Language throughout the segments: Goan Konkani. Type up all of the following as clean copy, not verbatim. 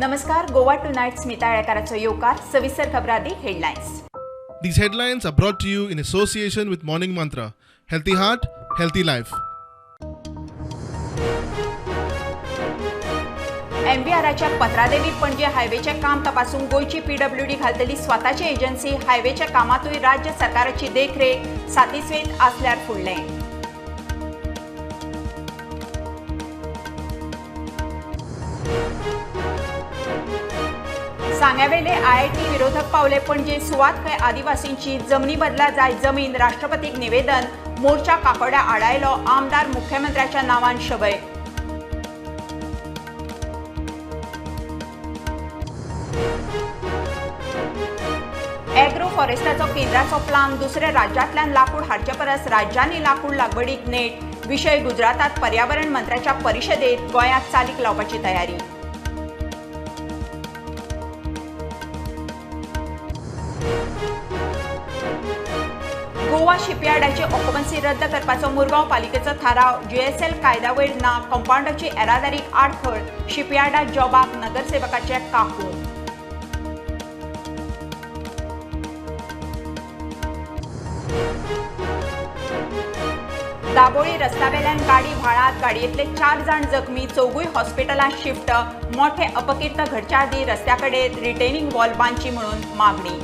नमस्कार, गोवा टू नायट स्मिता येळकाराचो येवकार. सविस्तर खबरां आदी headlines. These headlines are brought to you in association with Morning Mantra. Healthy heart, healthy life. एमव्हीआराच्या Patradevi Panaji हायवेचें काम तपासूंक गोंयची पीडब्ल्यूडी घालतली स्वताची एजन्सी. हायवेच्या कामांतूय राज्य सरकाराची देखरेख, सातिस्वेत आसल्यार फुडलें. सांग्यावेले आयआयटी विरोधक पावले पणजे. सुवात खंय आदिवासींची, जमनी बदला जाय जमीन, राष्ट्रपतीक निवेदन. मोर्चा काकोड्या आडायलो, आमदार मुख्यमंत्र्याच्या नांवान शबय. एग्रो फॉरेस्टाचो केंद्राचो प्लान, दुसऱ्या राज्यांतल्यान लाकूड हाडचे परस राज्यांनी लाकूड लागवडीक नेट. विशय गुजरातात पर्यावरण मंत्र्याच्या परिशदेत, गोंयांत चालीक लावपाची तयारी. गोवा शिपयार्डाची ऑक्युपन्सी रद्द करपाचो मुरगांव पालिकेचो थाराव. जीएसएल कायद्यावयर ना, कंपाऊंडाची येरादारीक आडखळ. शिपयार्डात जॉबाक नगरसेवकाचे काकू. दाबोळी रस्त्यावेल्यान गाडी व्हाळात, गाडयेंतले 4 जाण जखमी, चौगूय हॉस्पिटलांत शिफ्ट. मोठे अपकीर्त घडच्या आदीं रस्त्या कडेन रिटेनिंग वॉल बांदची म्हणून मागणी.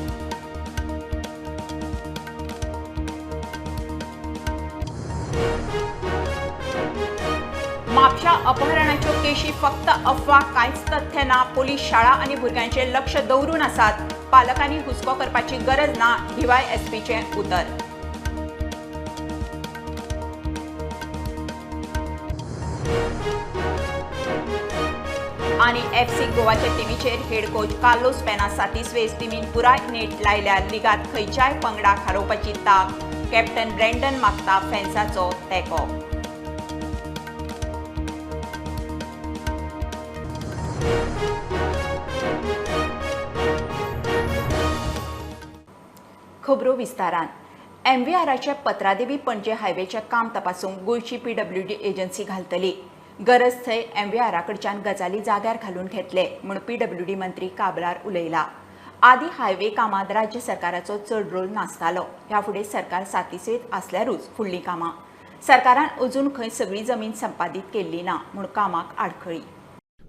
म्हापशा अपहरणाच्यो केशी फक्त अफवा, कांयच तथ्य ना. पोलीस शाळा आनी भुरग्यांचेर लक्ष दवरून आसात, पालकांनी हुस्को करपाची गरज ना, डीवायएसपीचें उतर. आनी एफसी गोवाच्या टिमीचेर हेड कोच कार्लोस पेना सातिस्वेज. टिमीन पुराय नेट लायल्यार लिगांत खंयच्याय पंगडाक हारोवपाची तांक. कॅप्टन ब्रँडन मागता फॅन्साचो तेंको. खबरो विस्तारान. एमव्हीआराच्या पत्रादेवी पणजे हायवेचें काम तपासूंक गोंयची पीडब्ल्यूडी एजन्सी घालतली. गरज थंय एमव्हीआरा कडच्यान गजाली जाग्यार घालून घेतले म्हूण पीडब्ल्यूडी मंत्री काब्राल उलयला. आदी हायवे कामांत राज्य सरकाराचो चड रोल नासतालो. ह्या फुडें सरकार सातिस्वेत आसल्यारूच फुडलीं कामां. सरकारान अजून खंय सगळी जमीन संपादीत केल्ली ना म्हूण कामाक आडखळी.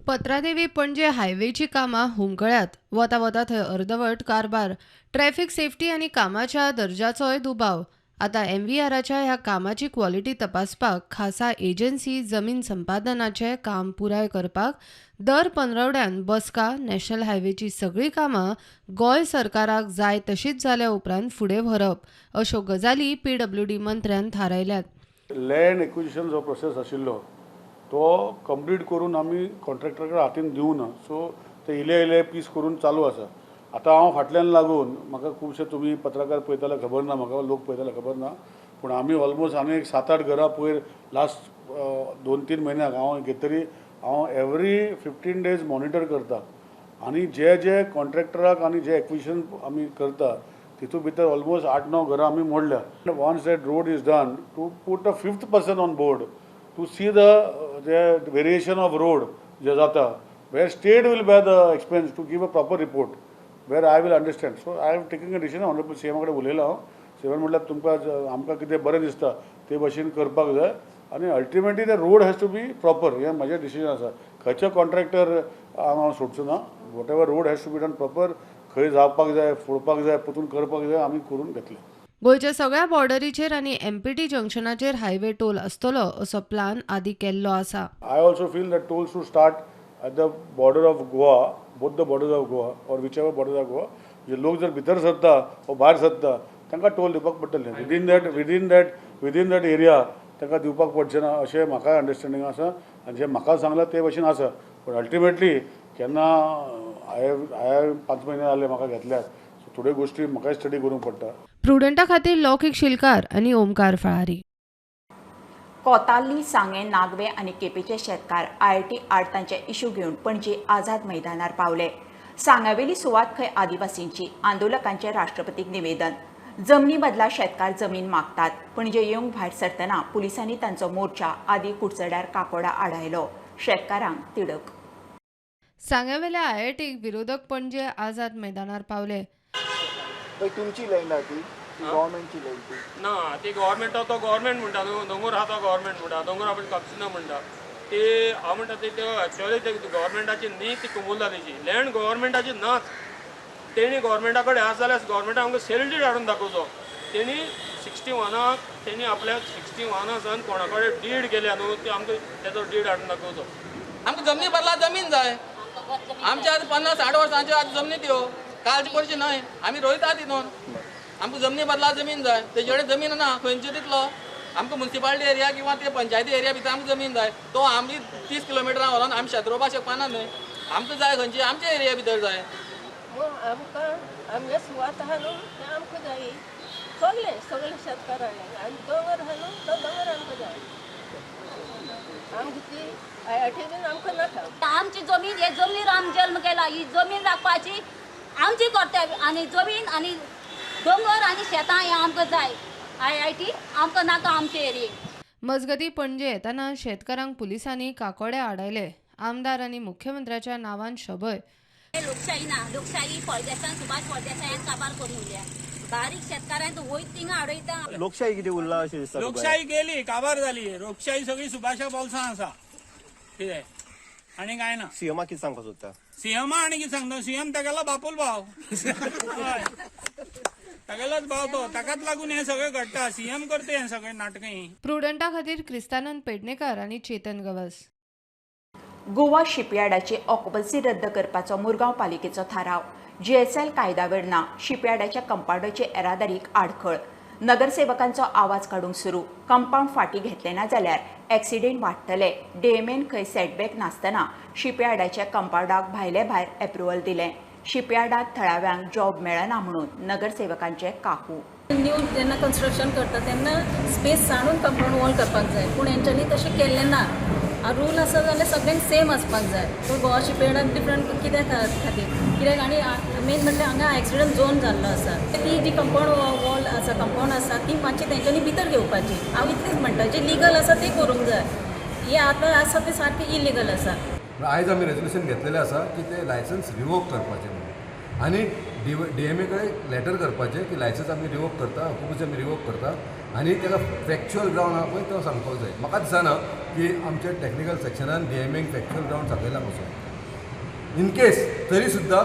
पत्रादेवी पणजे हायवेची कामां हुमकळ्यात. वता वता थंय अर्दवट कारभार, ट्रॅफिक सेफ्टी आनी कामाच्या दर्जाचोय दुबाव. आतां एमव्हीआराच्या ह्या कामाची क्वॉलिटी तपासपाक खासा एजन्सी जमीन संपादनाचें काम पुराय करपाक दर पंदरवड्यान बसका. नॅशनल हायवेची सगळीं कामां गोंय सरकाराक जाय तशीच जाल्या उपरांत फुडें व्हरप अश्यो गजाली पीडब्ल्यूडी मंत्र्यान थारायल्यात. लँड एक्विजिशन जो प्रोसेस आशिल्लो तो कंप्लीट करून आमी कॉन्ट्रॅक्टरा कडेन हातीन दिवना, सो ते इले इले पीस करून चालू आसा. आतां हांव फाटल्यान लागून म्हाका खुबशे तुमी पत्रकार पळयताले खबर ना, म्हाका लोक पळयताले खबर ना, पूण आमी ऑलमोस्ट आनी एक 7-8 घरां पयर लास्ट 2-3 म्हयन्याक हांव घेतरी हांव एवरी 15 डेज मॉनिटर करता आनी जे जे कॉन्ट्रॅक्टराक आनी जे एक्विजिशन आमी करता तितूंत भितर ऑलमोस्ट 8-9 घरां आमी मोडल्या. Once that road is done to put a 5th person on board to see the variation of road जे जाता, where state will bear the expense to give a proper report, where I will understand. So I am taking a decision. Honourable C एमा कडेन उलयलां हांव. सी एमान म्हटल्यार तुमकां आमकां कितें बरें दिसता ते भशेन करपाक जाय आनी ultimately the road has to be proper, हें म्हजें डिसिजन आसा. खंयचो कॉन्ट्रॅक्टर हांव सोडचो ना. Whatever road has to be done proper, खंय जावपाक जाय, फोडपाक जाय, परतून करपाक जाय, आमी करून घेतले. गोंयच्या सगळ्या बॉर्डरीचेर आनी एमपीटी जंक्शनाचेर हायवे टोल आसतलो असो प्लान आदी केल्लो आसा. I also feel that tolls to start at the border of Goa, both the borders of Goa or whichever borders of Goa, जे लोक जर भितर सरता वा भायर सरता तांकां टोल दिवपाक पडटलें. विदीन that area तांकां दिवपाक पडचें ना अशें म्हाका अंडरस्टँडींग आसा आनी जें म्हाका सांगलां ते भशेन आसा. पूण अल्टिमेटली केन्ना हांवें 5 म्हयने जाले म्हाका घेतल्यार, सो थोड्यो गोश्टी म्हाकाय स्टडी करूंक पडटा. प्रुडंटा खातीर लौकीक शिलकार आनी ओमकार फळारी. कोताल्ली, सांगें, नागवे आनी केपेंचे शेतकार आयआयटी आड तांचे इश्यू घेवन पणजे आझाद मैदानार पावले. सांग्यावेली सुवात खंय आदिवासींची, आंदोलकांचें राष्ट्रपतीक निवेदन. जमनी बदला शेतकार जमीन मागतात. पणजे येवंक भायर सरतना पुलिसांनी तांचो मोर्चा आदी कुडचड्यार काकोडा आडायलो. शेतकारांक तिडक. सांग्यावेल्या आयआयटीक विरोधक पणजे आझाद मैदानार पावले. तुमची लँड आहा ती गव्हर्मेंटची लँड ती ना, ती गव्हर्मेंट तो गव्हर्मेंट म्हणटा न्हू, दोंगोर आहा तो गव्हर्मेंट म्हणटा, दोंगोर आपण कापची ना म्हणटा. ती हांव म्हणटा ती एक्चुअली ते गव्हर्मेंटाची न्ही, ती कुमुल्लाची लँड गव्हर्मेंटाची नाच. तेणी गव्हर्मेंटा कडेन आसा जाल्यार गव्हर्मेंटान आमकां सेल did हाडून दाखोवचो. तेणी 61 तेणी आपल्याक 61 सान कोणा कडेन did केल्या न्हू, ती आमकां तेजो did हाडून दाखोवचो. आमकां जमनी बदला जमीन जाय. आमच्या आतां 50-60 वर्सांच्यो आतां जमनी त्यो कालचे पडचे न्हय, आमी रोयतात तितून. आमकां जमनी बदला जमीन जाय, तेजे कडेन जमीन ना खंयची तितलो. आमकां मुन्सिपालिटी एरिया किंवा ते पंचायती एरिया भितर आमकां जमीन जाय. तो आमी 30 किलोमिटरां व्हरोन आमी शेत रोवपाक शकपाना न्हय. आमकां जाय खंयची आमच्या एरिया भितर जाय. आमकां आमगे सुवात आहा न्हू तें आमकां जाय, सगळें सगळें शेतकारांक. आनी दोंगर आहा न्हू तो दोंगर आमकां जाय. आमकां ती आयआयटी बीन आमकां नाका. आमची जमीन, हे जमनीर आमी जल्म केला, ही जमीन राखपाची आमची कर्तव्य. आनी जमीन आनी दोंगर आनी शेतां हें आमकां जाय. आयआयटी आमकां नाका आमचे एरियेक. मजगती पणजे येताना शेतकारांक पुलिसांनी काकोड्या आडायले. आमदार आनी मुख्यमंत्र्याच्या नांवान शबय. लोकशाही ना, लोकशाही फळदेसान सुभाष फळदेसायान काबार करून उरल्या. बारीक शेतकारांक वयत थिंगा आडयता. लोकशाही कितें उरला अशें दिसता? लोकशाही गेली, काबार जाली. लोकशाही सगळी सुभाषा बोल्सां आसा, कितें आनी कांय ना. सीएमा कितें सांगपाक सोदता? सीएमा आनी कितें सांगता? सीएम तागेलो बापूल भाव, तागेलोच भाव तो, ताकाच लागून हें सगळें घडटा. सीएम करता हें सगळें नाटकां हीं. प्रुडंटा खातीर क्रिस्तानंद पेडणेकर आनी चेतन गवस. गोवा शिपयार्डाची ऑक्युपन्सी रद्द करपाचो मुरगांव पालिकेचो थाराव. जीएसएल कायद्यावेर ना, शिपयार्डाच्या कंपाउंडाचे येरादारीक आडखळ. नगरसेवकांचो आवाज काडूंक सुरू. कंपाउंड फाटीं घेतले ना जाल्यार एक्सिडेंट वाडटले. डीएमएन खंय सेटबॅक नासतना शिपयार्डाच्या कंपाउंडाक भायले भायर एप्रुवल दिलें. शिपयार्डांत थळाव्यांक जॉब मेळना म्हणून नगरसेवकांचे काकू. न्यू जेन्ना कन्स्ट्रक्शन करता तेन्ना स्पेस सांडून कंपाउंड वॉल करपाक जाय, पूण हेंच्यांनी तशें केल्लें ना. रूल आसा जाल्यार सगळ्यांक सेम आसपाक जाय. पूण गोवा शिपयार्डाक डिफरंट कित्या खातीर कित्याक? आनी मेन म्हटल्यार हांगा एक्सिडंट झोन जाल्लो आसा. ती जी कंपाउंड वॉल आसा, कंपाउंड आसा, ती मातशी तेंच्यांनी भितर घेवपाची. हांव इतलेंच म्हणटा, जें लिगल आसा तें करूंक जाय. हें आतां आसा तें सारकें इलिगल आसा. आयज आमी रेजोल्युशन घेतलेलें आसा की ते लायसन्स रिवोक करपाचें म्हणून, आनी डीएमए कडेन लेटर करपाचें की लायसन्स आमी रिवोक करता, ऑक्युपन्सी आमी रिवोक करता, आनी ताका फॅक्च्युअल ग्रावंड आहा पळय तो सांगपाक जाय. म्हाका दिसना की आमच्या टॅक्निकल सेक्शनान डीएमएक फॅक्च्युअल ग्रावंड सांगयला पसून. इनकेस तरी सुद्दां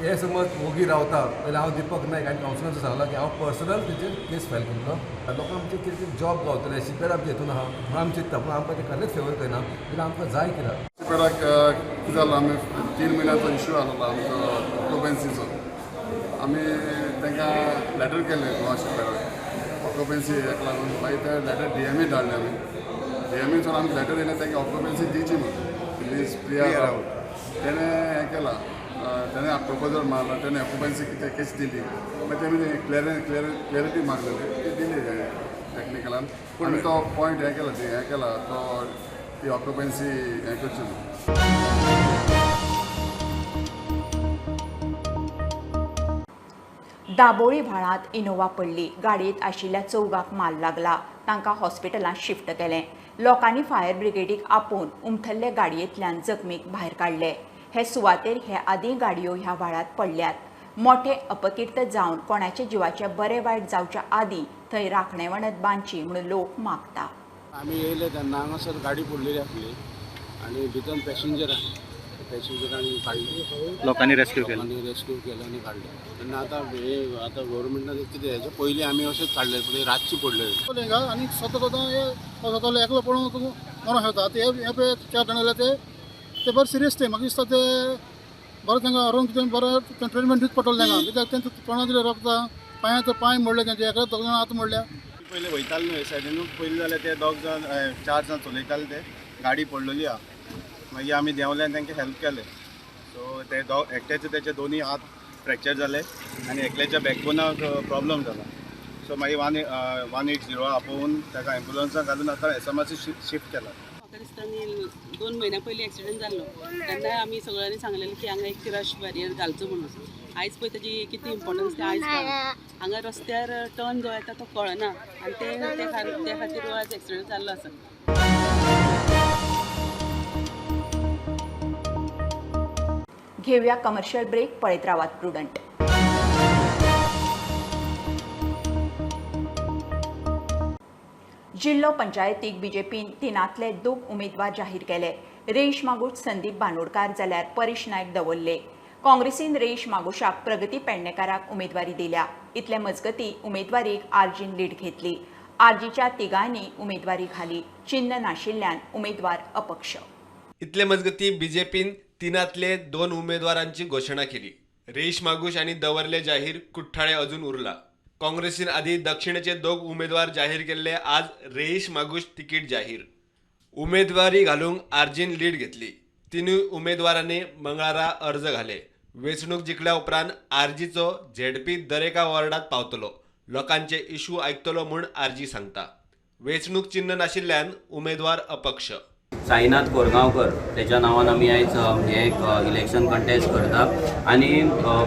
हे समज वोगी रावता जाल्यार हांव दीपक नायक आनी कावन्सिलरान सांगलां की हांव पर्सनल तेचेर केस फायल करतलो. लोकांक आमचे कितें कितें जॉब गावतले, शिपयार्ड आमचे हितून आहा म्हणून आमी चिंत्ता, पूण आमकां ते कसलेच फेवर करना जाल्यार आमकां जाय कित्याक. शिपयार्डाक कितें जालां, आमी 3 म्हयन्याचो इश्यू आसलो आमचो ऑक्युपन्सीचो. आमी तांकां लेटर केलें गोवा शिपयार्डाक ऑक्युपन्सी हेका लागून. मागीर ते लेटर डीएमए धाडलें आमी. डीएमएच्यान आमी लेटर येयलें तांकां ऑक्युपन्सी दिवची म्हणून. प्लीज प्रिया राऊत तेणें हें केलां, तेणें प्रपोजल मारला, तेणें ऑक्युपन्सी कितें केस दिली. मागीर तेमी क्लॅरिटी मागलेली ती दिली टॅक्निकलान. आमी तो पॉयंट हें केला, हें केला तो ती ऑक्युपन्सी हें करची म्हणून. दाबोळी व्हाळांत इनोवा पडली. गाडयेंत आशिल्ल्या 4 माल लागला. तांकां हॉस्पिटलांत शिफ्ट केलें. लोकांनी फायर ब्रिगेडीक आपोवन उमथल्ले गाडयेंतल्यान जखमीक भायर काडले. हे सुवातेर हे आदीं गाडयो ह्या व्हाळांत पडल्यात. मोठे अपकीर्त जावन कोणाच्या जिवाचें बरें वायट जावच्या आदीं थंय राखणे वणत बांदची म्हणून लोक मागता. आमी येयले तेन्ना हांगासर गाडी पडलेली आसली आनी भितर पॅसेंजर आसले. पॅसेंजरांनी काडले, लोकांनी रेस्क्यू केलें, लोकांनी रेस्क्यू केलें आनी काडले. तेन्ना आतां हे आतां गव्हर्मेंटान कितें हेजे पयलीं आमी अशेंच काडले, पूण रातची पडले आनी स्वता स्वता हे जाताले. एकलो पळोवन तूं मरोंक शकता. आतां हे पळय 4 जाण जाल्यार ते बरें सिरियस. ते म्हाका दिसता ते बरें तांकां व्हरोन कितें बरें ट्रिटमेंट दिवचें पडटलें तांकां, कित्याक तेंच्या तोंडांत दिलें रक्त, पांयांत पांय मोडले तेंचे, एकल्या 2 जाण हात मोडल्या. पयलीं वयताले न्हू हे सायडीन, पयलीं जाल्यार ते 2 जाण 4 जाण चलयताले, ते गाडी पडलेली आहा. मागीर आमी देंवले आनी तांकां हेल्प केलें. सो ते एकट्याचे तेचे 2 हात फ्रॅक्चर जाले आनी एकल्याच्या बॅकबोनाक प्रॉब्लम जाला. सो मागीर 180 आपोवन ताका एम्बुलन्साक घालून आतां एसएमआरसी शिफ्ट केला. म्हाका दिसता न्ही 2 म्हयन्या पयलीं एक्सिडंट जाल्लो तेन्ना आमी सगळ्यांनी सांगलेलें की हांगा एक रश बॅरियर घालचो म्हणून. आयज पळय ताजी कितें इम्पोर्टन्स तें आयज कळ्ळां. हांगा रस्त्यार टर्न जो येता तो कळना आनी ते खातीर आज एक्सिडंट जाल्लो आसा. घेवया कमर्शियल ब्रेक. पळयत रावात प्रुडंट. जिल्लो पंचायतीक बीजेपीन तिनांतले 2 उमेदवार जाहीर केले. रेश मागूश संदीप बांदोडकार जाल्यार परेश नायक दवरले. काँग्रेसीन रेश मागुशाक प्रगती पेडणेकाराक उमेदवारी दिल्या. इतले मजगती उमेदवारीक आरजीन लीड घेतली. आरजीच्या तिगांनी उमेदवारी घाली. चिन्ह नाशिल्ल्यान उमेदवार अपक्ष. इतले मजगती बीजेपीन तिनांतले 2 उमेदवारांची घोशणा केली. रेश मागूश आनी दवरले जाहीर, कुठ्ठाळे अजून उरला. काँग्रेसीन आदी दक्षिणेचे 2 उमेदवार जाहीर केल्ले. आज रेश मागूश तिकीट जाहीर. उमेदवारी घालूंक आरजीन लीड घेतली. 3 उमेदवारांनी मंगळारा अर्ज घाले. वेंचणूक जिखल्या उपरांत आरजीचो झेडपी दरेका वॉर्डात पावतलो, लोकांचे इशू आयकतलो म्हूण आरजी सांगता. वेंचणूक चिन्ह नाशिल्ल्यान उमेदवार अपक्ष. साईनाथ कोरगांवकर त्याच्या नावान आमी आयज हे एक इलेक्शन कंटेस्ट करता आनी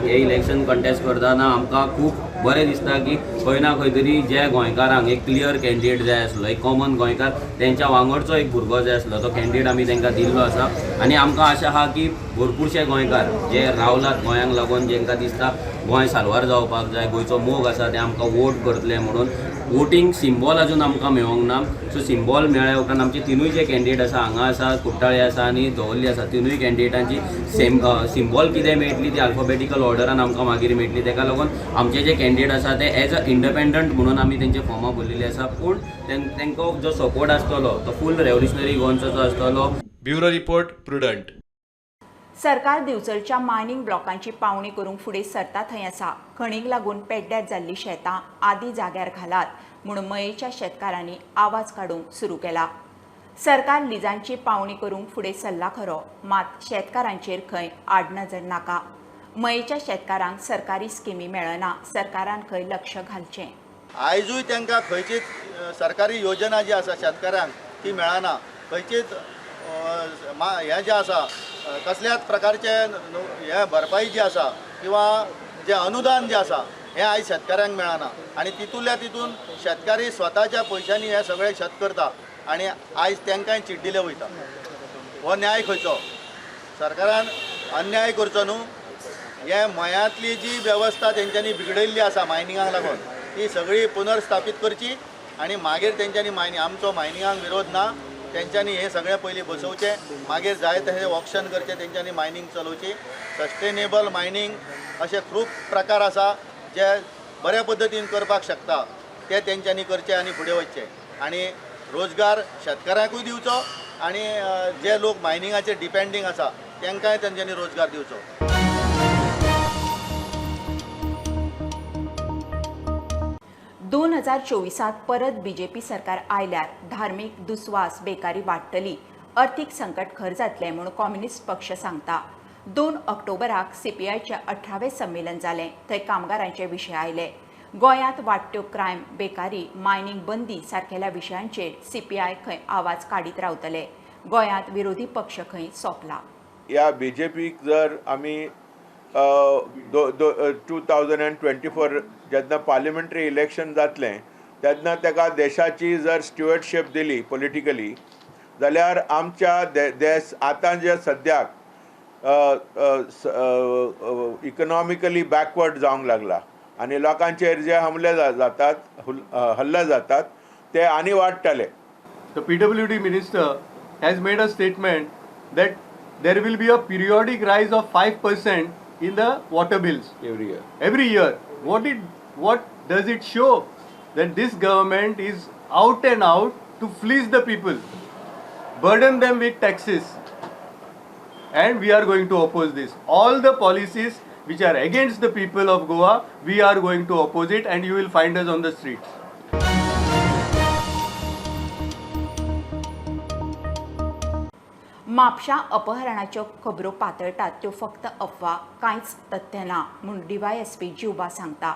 हे इलेक्शन कंटेस्ट करतना आमकां खूब बरें दिसता की खंय ना खंय तरी जे गोंयकारांक एक क्लियर कॅन्डिडेट जाय आसलो, एक कॉमन गोंयकार तेंच्या वांगडचो एक भुरगो जाय आसलो, तो कॅन्डिडेट आमी तांकां दिल्लो आसा. आनी आमकां आशा आहा की भरपूरशे गोंयकार जे रावलात गोंयांक लागून, जेंकां दिसता गोंय साल्वार जावपाक जाय, गोंयचो मोग आसा, ते आमकां वोट करतले म्हणून. वोटींग सिम्बॉल अजून आमकां मेळोंक ना. सो सिम्बॉल मेळ्ळ्या उपरांत आमचे 3 जे कॅन्डिडेट आसा, हांगा आसा, कुट्टाळे आसा आनी दवर्ली आसा, 3 कॅन्डिडेटांची सेम सिम्बॉल कितें मेळटली ती अल्फाबेटिकल ऑर्डरान आमकां मागीर मेळटली. तेका लागून आमचे जे कॅन्डिडेट आसा ते एज अ इंडिपेंडंट म्हणून आमी तेंचे फॉर्मां भरलेली आसा. पूण तेंकां जो सपोर्ट आसतलो तो फूल रेव्होल्युशनरी गोंयचो आसतलो. Bureau report, Prudent. सरकार दिवचलच्या मायनिंग ब्लॉकांची पावणी करूंक फुडें सरता थंय आसा. खणीक लागून पेड्ड्यार जाल्ली शेतां आदी जाग्यार घालात म्हूण मयेच्या शेतकारांनी आवाज काडूंक सुरू केला. सरकार लिजांची पावणी करूंक फुडें सरला खरो, मात शेतकारांचेर खंय आडनजर नाका. मयेच्या शेतकारांक सरकारी स्किमी मेळना, सरकारान खंय लक्ष घालचें. आयजूय तांकां खंयचीच सरकारी योजना जी आसा शेतकारांक ती मेळना. खंयचीच हें जें आसा कसल्याच प्रकारचे हें भरपाई जी आसा किंवा जें अनुदान जें आसा हें आयज शेतकाऱ्यांक मेळना. आनी तितूंतल्या तितून शेतकारी स्वताच्या पयशांनी हें सगळें शेत करता आनी आयज तांकांय चिड्डिले वयता. हो न्याय खंयचो? सरकारान अन्याय करचो न्हू. हे मयांतली जी वेवस्था तेंच्यांनी बिगडयल्ली आसा मायनिंगाक लागून ती सगळी पुनर्स्थापीत करची आनी मागीर तेंच्यांनी मायनिंग, आमचो मायनिंगाक विरोध ना, तेंच्यांनी हें सगळें पयलीं बसोवचें, मागीर जाय तशें ऑक्शन करचें, तेंच्यांनी मायनिंग चलोवची. सस्टेनेबल मायनिंग अशे खूब प्रकार आसा जे बऱ्या पद्दतीन करपाक शकता, ते तेंच्यांनी करचे आनी फुडें वचचें आनी रोजगार शेतकारांकूय दिवचो आनी जे लोक मायनिंगाचेर डिपेंडींग आसा तांकांय तेंच्यांनी रोजगार दिवचो. दोन 2024 परत बीजेपी सरकार आयल्यार धार्मीक दुस्वास, बेकारी वाडटली, अर्थीक संकट खर जातलें म्हूण कम्युनिस्ट पक्ष सांगता. 2 ऑक्टोबराक सीपीआयचें 18वें संमेलन जालें, थंय कामगारांचे विशय आयले. गोंयांत वाडट्यो क्रायम, बेकारी, मायनिंग बंदी सारकेल्या विशयांचेर सीपीआय खंय आवाज काडीत रावतले. गोंयांत विरोधी पक्ष खंय सोंपला. ह्या बीजेपीक जर आमी 2024 जेन्ना पार्लिमेंटरी इलेक्शन जातलें तेन्ना ताका देशाची जर स्ट्युअर्डशीप दिली पॉलिटिकली जाल्यार आमच्या देश आतां जे सद्याक इकॉनॉमिकली बॅकवर्ड जावंक लागला आनी लोकांचेर जे हमले जातात, हल्ले जातात ते आनी वाडटले. The PWD minister has made a statement that there will be a periodic rise of 5% in the water bills every year. Every year. What does it show? That this government is out and out to fleece the people, burden them with taxes, and we are going to oppose this. All the policies which are against the people of Goa, we are going to oppose it, and you will find us on the streets. म्हापशा अपहरणाच्यो खबरो पातळटात त्यो फक्त अफवा, कांयच तथ्य ना म्हूण डीवायएसपी जिवबा सांगता.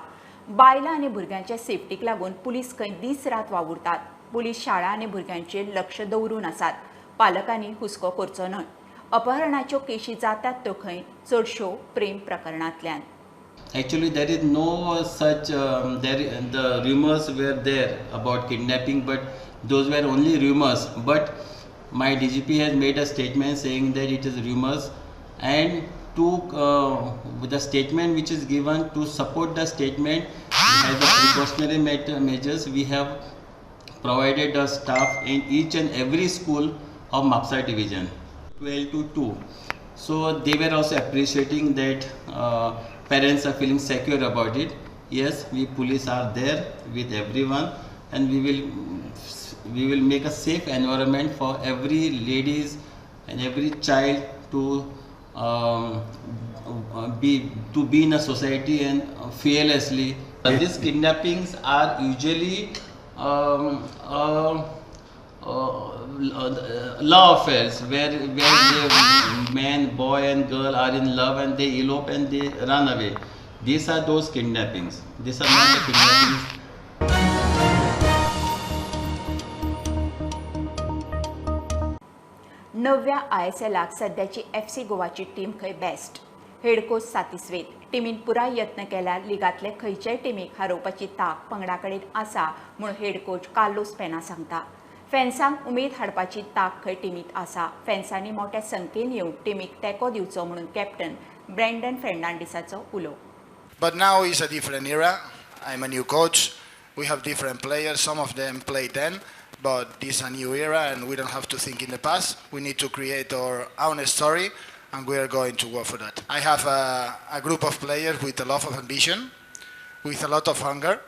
बायलां आनी भुरग्यांच्या सेफ्टीक लागून पुलीस खंय दीस रात वावुरतात. पुलीस शाळा आनी भुरग्यांचेर लक्ष दवरून आसात. पालकांनी हुस्को करचो न्हय. अपहरणाच्यो केशी जातात त्यो खंय चडश्यो प्रेम प्रकरणांतल्यान. Actually, there is no such the rumors were there about kidnapping, but those were only rumors. But my DGP has made a statement saying that it is rumors, and To the statement which is given, to support the statement as a precautionary measures, we have provided a staff in each and every school of Mapsa division, 12 to 2. So they were also appreciating that parents are feeling secure about it. Yes, we police are there with everyone, and we will make a safe environment for every ladies and every child to be in a society and fearlessly. These kidnappings are usually love affairs where the man, boy and girl are in love and they elope and they run away. These are those kidnappings. These are not the kidnappings. नव्या ISLाक सध्याची FC गोवाची टीम खंय बेस्ट. हेड कोच सातिस्वेत टिमीन पुराय यत्न केल्यार लिगांतले खंयच्याय टिमीक हारोवपाची तांक पंगडा कडेन आसा म्हूण हेड कोच कार्लोस पेना सांगता. फॅन्सांक उमेद हाडपाची तांक खंय टिमींत आसा. फॅन्सांनी मोट्या संख्येन येवन टिमीक तेंको दिवचो म्हणून कॅप्टन ब्रँडन फेर्नांडीसाचो उलो. But now is a different era. I'm a new coach. We have different players. Some of them played then. But this is a new era and we don't have to think in the past. We need to create our own story and we are going to work for that. I have a group of players with a lot of ambition, with a lot of hunger,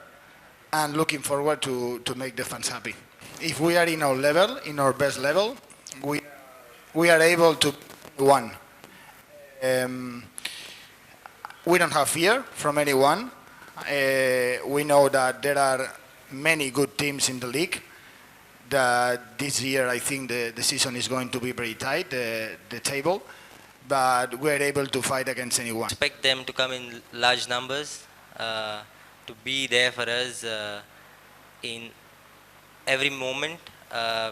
and looking forward to make the fans happy. If we are in our level, in our best level, we are able to win. We don't have fear from anyone. We know that there are many good teams in the league. That this year I think the season is going to be very tight, the table, but we are able to fight against anyone. Expect them to come in large numbers, to be there for us in every moment,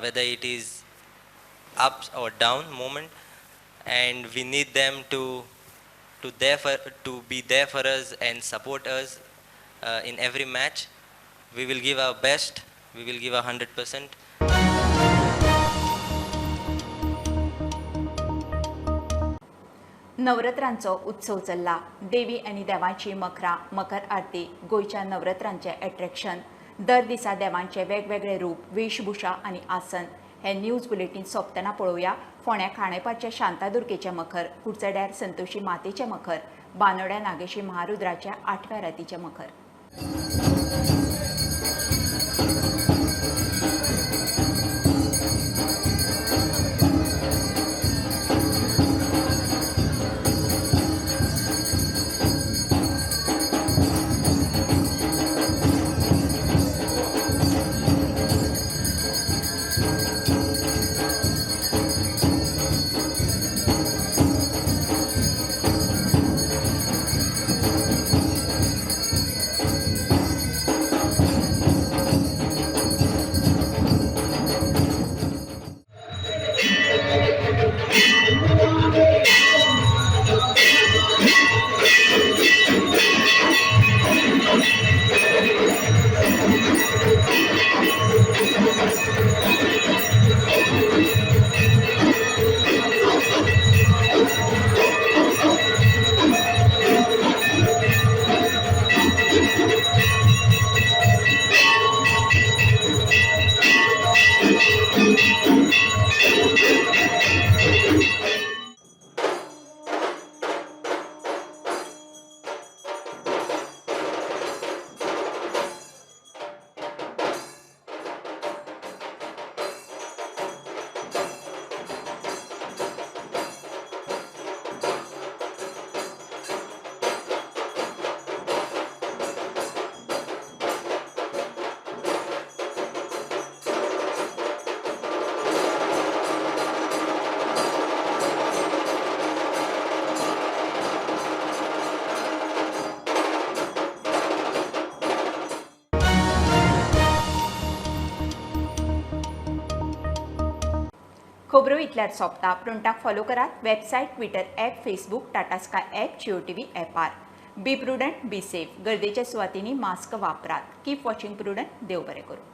whether it is up or down moment, and we need them to be there for us and support us in every match. We will give our best. We will give 100%. नवरात्रांचो उत्सव चल्ला. देवी आनी देवाची मखरां, मकर आरती गोंयच्या नवरात्रांचें एट्रॅक्शन. दर दिसा देवांचे वेगवेगळे रूप, वेशभूषा आनी आसन. हे न्यूज बुलेटीन सोंपतना पळोवया फोंड्या खांडेपारच्या शांतादुर्गेचें मखर, कुडचड्यार संतोषी मातेचें मखर, बानोड्या नागेशी महारुद्राच्या आठव्या रातीचें मखर. खबरो इतल्यार सोंपता. प्रुंटाक फॉलो करात website, Twitter app, Facebook, Tata Sky app, Jio TV ऍपार. Be prudent, be safe. गर्देच्या सुवातींनी मास्क वापरात. Keep watching Prudent. देव बरें करूं.